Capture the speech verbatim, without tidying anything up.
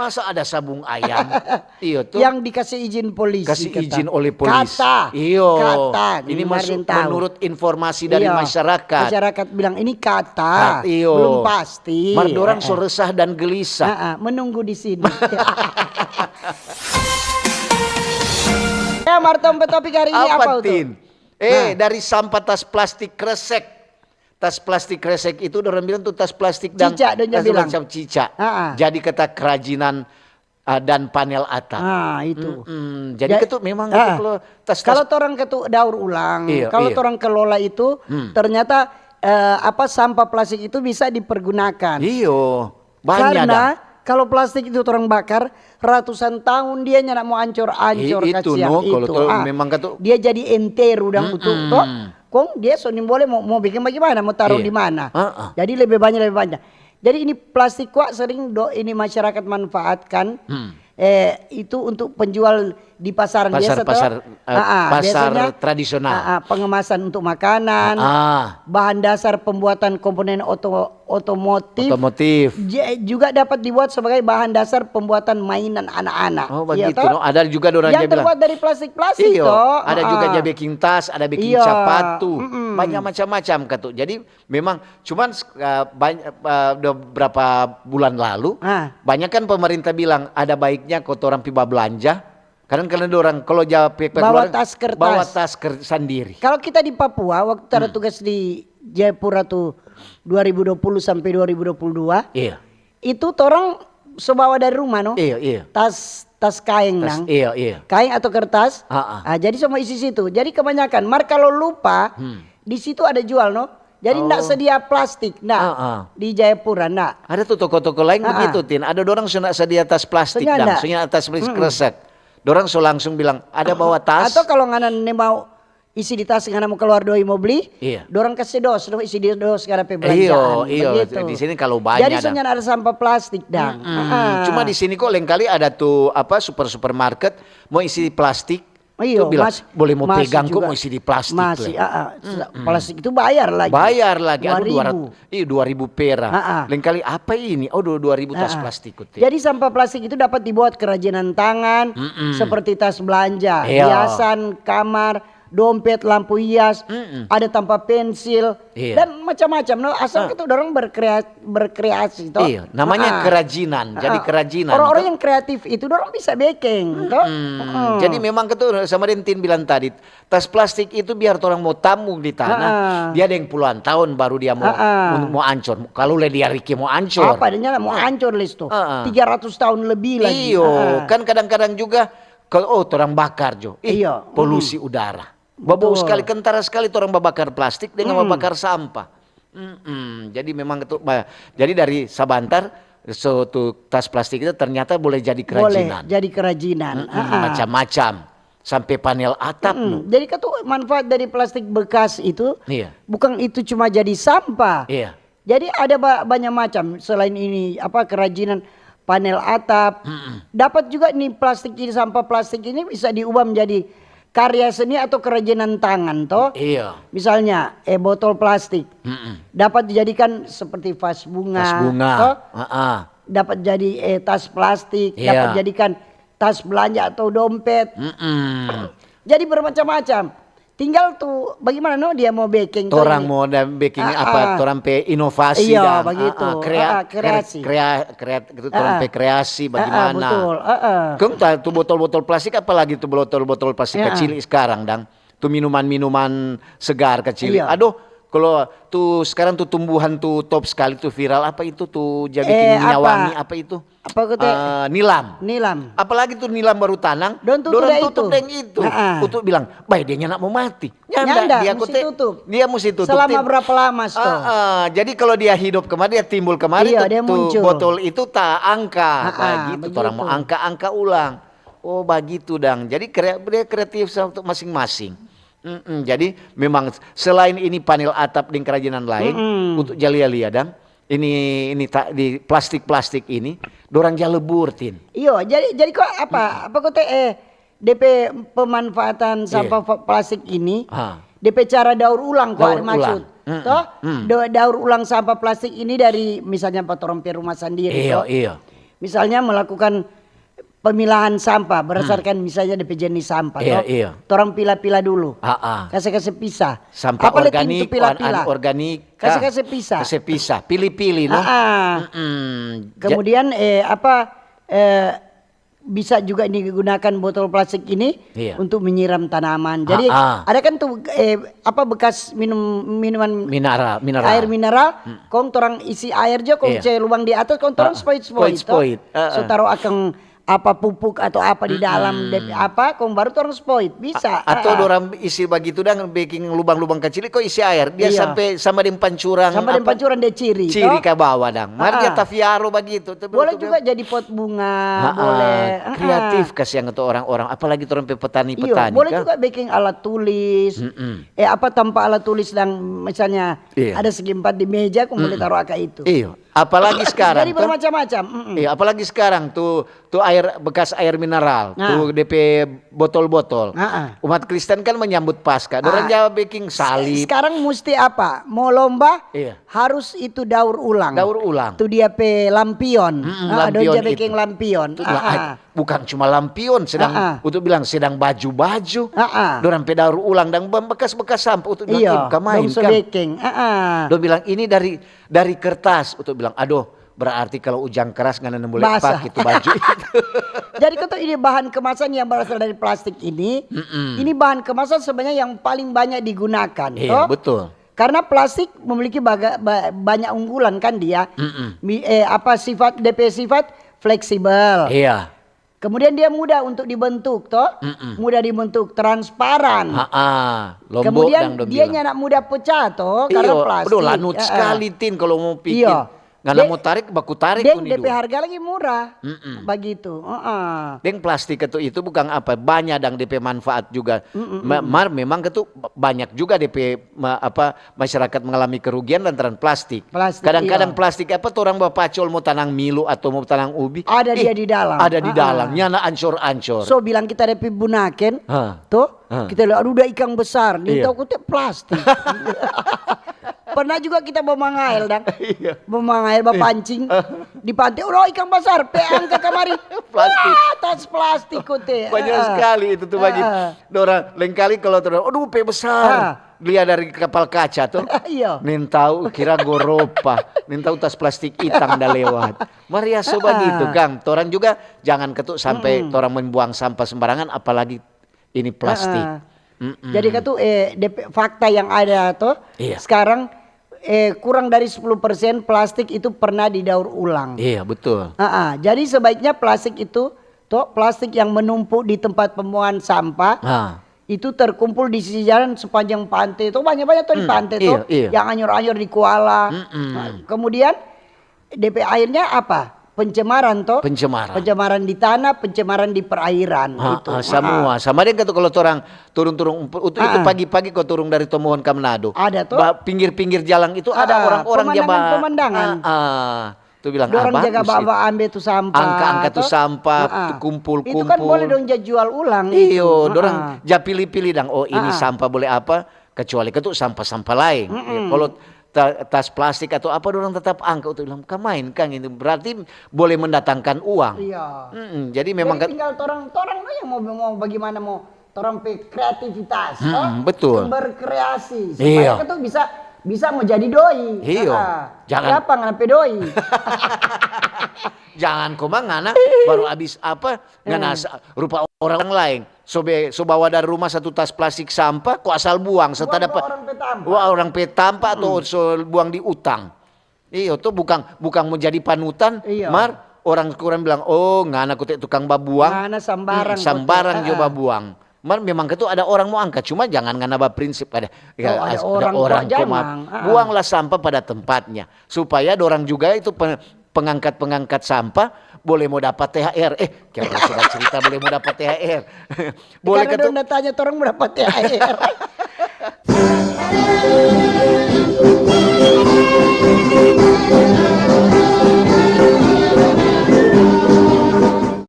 Masa ada sabung ayam? Iyo tuh. Yang dikasih izin polisi. Kasih Kata. Izin oleh polisi. Kata. Iyo. Kata. Ini Kemarin masuk tahu. Menurut informasi dari Iya. Masyarakat. Masyarakat bilang ini kata. Kat-, iyo. Belum pasti. Mar dorang Eh, so eh. Resah dan gelisah. Ah, ah, menunggu di sini. Ya, mar tong pe topik hari ini apa, Apa, tuh? Tin? Eh, Nah. Dari sampah tas plastik kresek. Tas plastik kresek itu orang bilang tuh tas plastik dan Cica, dong tas bilang. Macam cica. Ah, ah. Jadi kata kerajinan ah, dan panel atap. Ah, itu. Mm-mm. Jadi Ja-, ketu memang ah, ketu kalau tas kalau torang ketu daur ulang, Iya, kalau iya. Torang kelola itu, Hmm. ternyata eh, apa sampah plastik itu bisa dipergunakan. Iyo, banyak Karena dah. Kalau plastik itu torang bakar, ratusan tahun dia nyanda mau ancor-ancor. I-, itu, kasiang no, kalau itu. to-, Ah, memang katu- dia jadi enteru dang Mm-mm. utu, to? Kong dia so nimbole mau, mau bikin bagaimana, mau taruh Iya. di mana? Ah, ah. Jadi lebih banyak, lebih banyak. Jadi ini plastik kwa sering do ini masyarakat manfaatkan. Hmm. Eh, itu untuk penjual di pasar Pasar, biasa, to? pasar, eh, Ah, ah, pasar biasanya, tradisional. Ah, ah, pengemasan untuk makanan, Ah. bahan dasar pembuatan komponen oto-, otomotif. Otomotif. J-, juga dapat dibuat sebagai bahan dasar pembuatan mainan anak-anak. Oh, Iya, begitu, to? No? Ada juga orang Yang dia bilang. Terbuat dari plastik-plastik, Iyo, to? Ada juga Ah. dia bikin tas, ada bikin Iya, sepatu, mm-mm. Banyak macam-macam katu. Jadi memang cuman eh, banyak eh, udah berapa bulan lalu Ah. banyak kan pemerintah bilang ada baiknya kotoran pi babelanja. Kadang-kadang orang kalau ja pe Bawa keluarga, tas kertas. Bawa tas ker- sendiri. Kalau kita di Papua, waktu ada Hmm. Tugas di Jayapura tuh dua ribu dua puluh sampai dua ribu dua puluh dua, Iya. Itu torang so bawa dari rumah, no? Iya, iya. Tas, tas kaeng, Tas, nang. Iya, iya. Kaeng atau kertas. Ah, ah. Ah, jadi semua isi situ. Jadi kebanyakan. Mar kalau lupa, Hmm. Di situ ada jual, no? Jadi ndak Oh. Sedia plastik, ndak. Ah, ah. Di Jayapura, ndak. Ada tuh toko-toko lain Ah, ah. Begitu, Tin. Ada orang so ndak sedia tas plastik, Sedia dang. ndak. So ndak tas plastik kresek. Dorang so langsung bilang, ada bawa tas. Atau kalau ngana ne mau isi di tas, ngana mau keluar doi mau beli, Iya. Dorang kasih dos, no, isi di dos, ngana pe Iyo, belanjaan, iyo. begitu. Di sini kalau banyak, Jadi so dang. Ndak ada sampah plastik, dang. Mm-mm. Ah. Cuma di sini kok lengkali ada tuh apa super supermarket mau isi plastik. Iyo, Tuh bilang, mas-, boleh mau masih pegang kok juga. mau isi di plastik. Masih, Le. ah, ah. Plastik itu bayar lagi. Bayar lagi, aduh Dua ribu. Dua ratus, iya dua ribu pera. Ah, ah. Lengkali apa ini? Oh, dua ribu tas Ah, ah. Plastik itu. Jadi sampah plastik itu dapat dibuat kerajinan tangan, Mm-mm. Seperti tas belanja, Iya. Hiasan kamar, dompet, lampu hias, Mm-mm. Ada tampa pensil, Iya. Dan macam-macam, no? Asal Ah. Kita orang berkrea-, berkreasi, to? Iya, namanya Ah. kerajinan. Jadi Ah. kerajinan, Orang-orang to? Yang kreatif itu, orang bisa bekeng, to? Hmm, Jadi memang itu sama Dentin bilang tadi, tas plastik itu biar orang mau tambung di tanah, Ah. Dia ada yang puluhan tahun baru dia mau Ah, ah. mau, mau ancor. Kalau le dia riki mau ancor. Apa adanya mau ancor, les, to? Ah, ah. Tiga ratus tahun lebih lagi. Iyo, Ah, ah. Kan kadang-kadang juga kalau oh orang bakar jo, ih, Iyo, polusi udara. Bobou Betul. Sekali kentara sekali orang babakar plastik dengan babakar sampah. Mm-mm. Jadi memang itu, ba- jadi dari sabantar so tu tas plastik itu ternyata boleh jadi Boleh kerajinan. Jadi kerajinan. Mm-mm, Macam-macam, sampai panel atap. Mm, Jadi katu manfaat dari plastik bekas itu Iya. Bukan itu cuma jadi sampah. Iya. Jadi ada ba- banyak macam selain ini apa kerajinan panel atap. Dapat juga nih plastik ini sampah plastik ini bisa diubah menjadi karya seni atau kerajinan tangan, toh. Iya. Misalnya eh botol plastik Mm-mm. dapat dijadikan seperti vas bunga, Tas bunga. Toh. Heeh. Dapat jadi eh tas plastik, Iya. Dapat jadikan tas belanja atau dompet. Mm-mm. Jadi bermacam-macam. Tinggal tuh bagaimana no dia mau bikin. Torang mau dan bikin apa, torang pe inovasi Iya, dan begitu. ah, ah, krea- Ah, kreasi. krea- krea- gitu, torang pe kreasi Ah, ah, bagaimana. Betul. Ah, ah. Kong ta- tu botol-botol plastik, apalagi tu botol-botol plastik kacili sekarang dang. Tu minuman-minuman segar kacili. Iya. Aduh, kalau tu sekarang tu tumbuhan tu top sekali tu viral apa itu tu jadi Eh, minyak apa? Wangi apa itu? Apa kata? Eh, nilam. Nilam. Apalagi tu nilam baru tanang, Dong tutup dorang deng tutup itu. deng itu. Ah, ah. Untuk bilang, baik dia nyanda mau mati. Nyanda, Nyanda, dia musti kote- tutup. Dia mesti tutup. Selama Tim- berapa lama, Ah, ah. Jadi kalau dia hidup kemari, dia timbul kemari, Iya, tu- dia tu muncul. Botol itu ta angka. Ah, ah, Bagitu, orang mau begitu. angka-angka ulang. Oh, bagitu dang. Jadi kre- dia kreatif sa- untuk masing-masing. Mm-mm. Jadi memang selain ini panel atap deng kerajinan lain, untuk jalia-lia dang. Ini ini ta- di plastik-plastik ini, dorang ja lebur, Tin. Iyo, jadi jadi kok apa? Apa kok te eh D P pemanfaatan sampah fa- plastik ini, Ah. D P cara daur ulang kok Daur ada maksud. ulang. Mm-mm. Toh? Do- daur ulang sampah plastik ini dari misalnya pa torang pe rumah sendiri. Iya, Toh? Iya. misalnya melakukan pemilahan sampah berdasarkan misalnya depe jenis sampah, Iya, to. Iya. Torang pila-pila dulu. Ah, ah. Kase-kase pisah. Sampah Apa lagi organik, itu pila-pila? Anorganik. Kase-kase pisah. Kase pisah. Pilih-pilih, no? Ah, ah. Mm-mm. Kemudian eh apa eh bisa juga digunakan botol plastik ini Iya. Untuk menyiram tanaman. Jadi Ah, ah. Ada kan tuh eh apa bekas minum minuman Mineral, mineral. air mineral, kong torang isi air jo, kong Iya. ce lubang di atas, kong torang Ah, spoit-spoit, to. spoit-spoit. Ah, ah. So taruh akang apa pupuk atau apa di dalam dep- apa, kong baru torang spoit bisa. Atau Ah, ah. dorang isi bagitu dang biking lubang-lubang kacili kok isi air. Dia Iya. Sampai sama deng pancurang. Sama deng apa, pancurang dia ciri, Ciri to? ka bawah dang. Mar dia Ah, ah. Tafiaro bagitu. Tapi Boleh betul-betul juga jadi pot bunga, Ah, ah. boleh. Ah, ah. Kreatif kasiang tu orang-orang, apalagi orang pe Iyo, petani-petani boleh kan. Juga bikin alat tulis. Mm-mm. Eh apa tanpa alat tulis dan misalnya Iya. Ada segi empat di meja, kong boleh taruh aka itu. Iyo, apalagi sekarang Jadi tuh. Bermacam-macam. Mm-mm. Iya, apalagi sekarang tuh tuh air bekas air mineral, Nah. Tuh D P botol-botol. Ah, ah. Umat Kristen kan menyambut Paskah. Dorang Ah. ja biking salib. Sekarang mesti apa? Mau lomba? Iya. Harus itu daur ulang. Daur ulang. Tu dia pe lampion. Mm-mm, Ah, dong lampion ja itu. Bikin lampion. Tuh, lah, Ah, ai, bukan cuma lampion, sedang Ah, ah. Untuk bilang sedang baju-baju. Ah, ah. Dorang pe daur ulang dan bekas-bekas sampah untuk bilang Iya, "Im, kamain dong so kang." Biking. Ah, ah. Dong bilang ini dari dari kertas. Untuk bilang aduh berarti kalau ujang keras ngana boleh Basah. Pakai tu baju itu. Jadi kau tahu ini bahan kemasan yang berasal dari plastik ini, ini bahan kemasan sebenarnya yang paling banyak digunakan, Iya, toh? Betul. Karena plastik memiliki baga- ba- banyak unggulan kan dia. Mi- eh, apa sifat D P sifat fleksibel. Iya. Kemudian dia mudah untuk dibentuk, toh? Mudah dibentuk, transparan. Ah, ah. Lombok Kemudian dang dong dia bilang. Nyanda mudah pecah, toh, karena Iyo, plastik. aduh lanut Eh, eh. Sekali tin kalau mau bikin. Iyo. Ngana Deng- mau tarik, baku tarik Deng kuni D P dua. Harga lagi murah. Begitu. Heeh. Deng plastik itu itu bukan apa banyak dang D P manfaat juga. Ma- Mar memang itu banyak juga D P ma- apa masyarakat mengalami kerugian lantaran plastik. Plastik, Kadang-kadang iya. Plastik apa orang bapacol mau tanang milu atau mau tanang ubi. Ada Ih, dia di dalam. Ada di Ah, dalam. ah. Nyana ancor-ancor. So bilang kita ada pi bunaken, Hah. toh? Hah. Kita lihat, aduh, ada ikang besar. Nih Iya. Tahu kote plastik. Pernah juga kita bawa mangael, dang. Iya. Bawa mangael, bawa pancing. Dipancing, udah ikang besar. Pe angka kamari. Plastik. Wah, tas plastik kote. Banyak Ah, ah. Sekali itu tuh bagi Ah, ah. Orang lain kali kalau terus, aduh pe besar. Ah. Lihat dari kapal kaca tuh. Iya. Nin tahu kira goropa. Nin tahu tas plastik itang dah lewat. Maria so Ah. Bagitu kang. Torang juga jangan ketuk sampai torang membuang sampah sembarangan, apalagi ini plastik. Ah. Jadi katu eh, D P, fakta yang ada tuh Iya. Sekarang eh, kurang dari sepuluh persen plastik itu pernah didaur ulang. Iya betul. Ah, ah. Jadi sebaiknya plastik itu, toh plastik yang menumpuk di tempat pembuangan sampah, Ah. itu terkumpul di sisi jalan sepanjang pantai. Toh banyak-banyak tuh di Hmm, pantai iya, tuh, iya. yang anyor-anyor di kuala. Mm-mm. Nah, kemudian D P akhirnya apa? Pencemaran toh. Pencemaran. Pencemaran di tanah, pencemaran di perairan. Ah, Itu. Ah, semua sama deng katu kalau torang turung-turung itu Ah. Pagi-pagi kau turung dari Tomohon ka Manado. Ada tuh. Pinggir-pinggir jalang itu ada Ah, orang-orang pemandangan-pemandangan. Ah, ah. Tu bilang Dorang ah, jaga bagus itu. Bawa ambe tu sampah. Angka-angka tu Toh? sampah, Ah, ah. tu kumpul-kumpul. Itu kan boleh dong ja jual ulang itu. Iyo, Ah, dorang ah. Ja pilih-pilih dang. Oh ini Ah, ah. Sampah boleh apa? Kecuali katu sampah-sampah lain. Ya, kalau ta- tas plastik atau apa dorang tetap angka tu bilang kamain kang itu berarti boleh mendatangkan uang. Iya. Mm-mm, jadi memang Jadi kat- tinggal torang torang no yang mau mau bagaimana mau torang pe kreativitas, Mm-mm, toh? Betul. Berkreasi Iya. Supaya katu bisa bisa mau jadi doi. Iyo. Ah, ah. Jangan- Siapa ngana pe doi? Jangan koma ngana baru abis apa ngana sa- rupa orang lain. So be so bawa dari rumah satu tas plastik sampah, ko asal buang. So Buang tada ke pa- orang pe tampa. Wah, orang pe tampa atau so buang di utang. Iyo, tu bukan bukan mau jadi panutan, Iyo. Mar orang kurang bilang, oh ngana kote tukang babuang. Ngana sambarang Hmm, sambarang kote. jo Ah, ah. Babuang. Mar memang itu ada orang mau angkat, cuma jangan ngana baprinsip ada Oh, ada as- orang kok koma- jangan. Ah, ah. Buanglah sampah pada tempatnya supaya dorang juga itu pe- pengangkat-pengangkat sampah boleh mau dapat T H R. Eh, kira sudah cerita boleh mau dapat T H R. Boleh Karena katu- dong tanya torang mau dapat T H R.